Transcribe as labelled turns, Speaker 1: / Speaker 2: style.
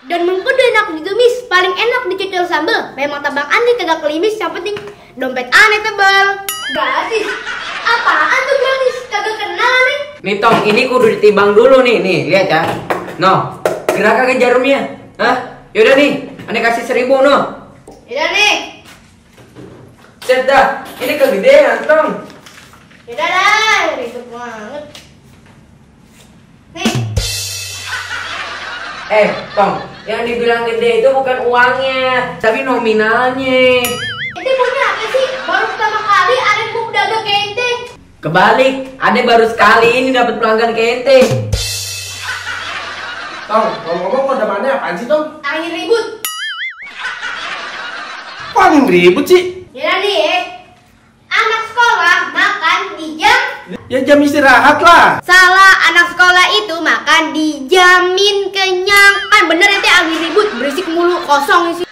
Speaker 1: Dan mengkudu enak ditumis, paling enak dicocol sambal. Memang tabang aneh kagak kelimis, yang penting dompet aneh tebal. Gratis? Apaan tuh gratis? Kagak kenal nih.
Speaker 2: Nih Tong, ini kudu ditimbang dulu nih, lihat ya. No, gerak kagak jarumnya? Hah? Yaudah nih, aneh kasih 1000 no.
Speaker 1: Yaudah nih.
Speaker 2: Set dah, ini kegedean Tong.
Speaker 1: Yaudah dah, ribet banget. Nih.
Speaker 2: Tong, yang dibilang gede itu bukan uangnya, tapi nominalnya.
Speaker 1: Ente punya apa sih? Baru pertama kali ada mau dagang ke ente.
Speaker 2: Kebalik, Ade baru sekali ini dapat pelanggan ke ente.
Speaker 3: Tong, ngomong-ngomong kodamannya apaan sih, Tong?
Speaker 1: Angin ribut.
Speaker 3: Kok angin ribut sih?
Speaker 1: Yaudah nih ya. Anak sekolah makan di jam.
Speaker 3: Ya jam istirahat lah.
Speaker 1: Salah, anak sekolah itu makan dijamin kenyang. Kan bener ente angin ribut, berisik mulu, kosong sih.